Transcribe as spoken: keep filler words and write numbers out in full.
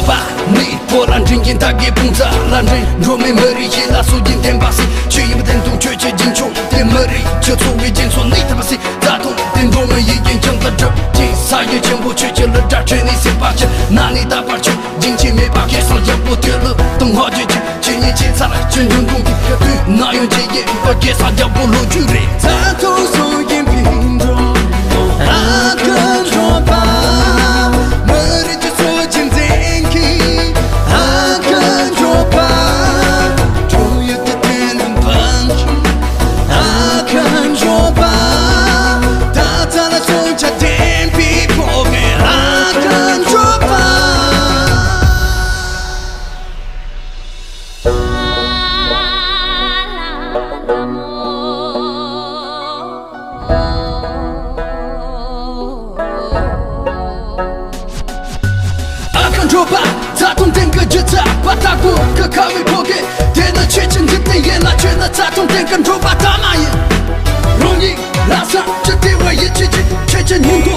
པ་ནི་པོ་ལ་འདྲེན་གྱིན་ད་གའི་དཔུང་རྩ་ལ་འདྲེན་འགྲོ་མི་མི་རིགས་ཤིག་ལ་སྲོལ་རྒྱུན་བསྟན་པ་སྲིད་ཆོས་ཡིན་པ་བདེན་དུང་ཆོས་ཀྱི་རྒྱུན་ཕྱོགས་དེ་མི་རིགས་ཀྱི་འཚོ་བའི་རྒྱུན་སྲོལ་ནི་ཐུབ་པ་སྲིད་རྩ་དོན་དེ་འགྲོ་མི་ཡི་རྒྱུན་ཀྱང་ད་སྒྲུབ་ཅིང་ས་ཡི་ཆེན་པོ་ཆོས་ཀྱི་ལུ་སྒྲ་ཁྲོད་ནས་སྲིད་པ་ཆེ་ན་ནི་ད་བར་ཆོས་རྒྱུན་ཆད་མེད་པ་སྐད་གསང་རྒྱལ་པོ་དེ་ལུ་དང་ཧོ་རྒྱུད་ཆེ་ཆོས་ཉིད་ཆེ་ཚ་ལ་ཆོས་འབྱུང་ཁུངས་ཀྱི་དུས་ན་ཡོང་ཆེ་ཡིན་པ་སྐད་གསང་རྒྱལ་པོ་ལོ་རྒྱུས་རེད། ཚ་ཐོག་སོ་ཡིན་པའི་འགྲོ་ཨ་ཀ་འགྲོ་པ་མི་རིགས་ཀྱི་སྲོལ་རྒྱུན་འཛིན་མཁན་ཨ་ཀ་འགྲོ་པ་ཁྱོད་ཡོད་དེ་དེ་ནི་འབངས་ཨ་ཀ་འགྲོ་པ་ད་ཚ་ལ་སོང་ཆ་བདེན་པའི་ཕོ་མེ་ཨ་ཀ་འགྲོ་པ། ཨ་ཁ་འགྲོ་པ་རྩ་དོན་བསྟན་གི་རྒྱུ་ཆ་པ་ལྟ་བུ་གི་ཁ་བའི་ཕོ་གི་དེ་ནི་ཆོས་ཀྱི་འཇིག་རྟེན་ཡིན་ན་ཆོས་ནི་རྩ་དོན་བསྟན་གི་འགྲོ་པ་ད་མ་ཡིན། རང་ཉིད་ལ་སང་ཅི་དེ་བ་ཡིད་ཆེས་ཀྱི་ཆོས་ཀྱི་སྙིང་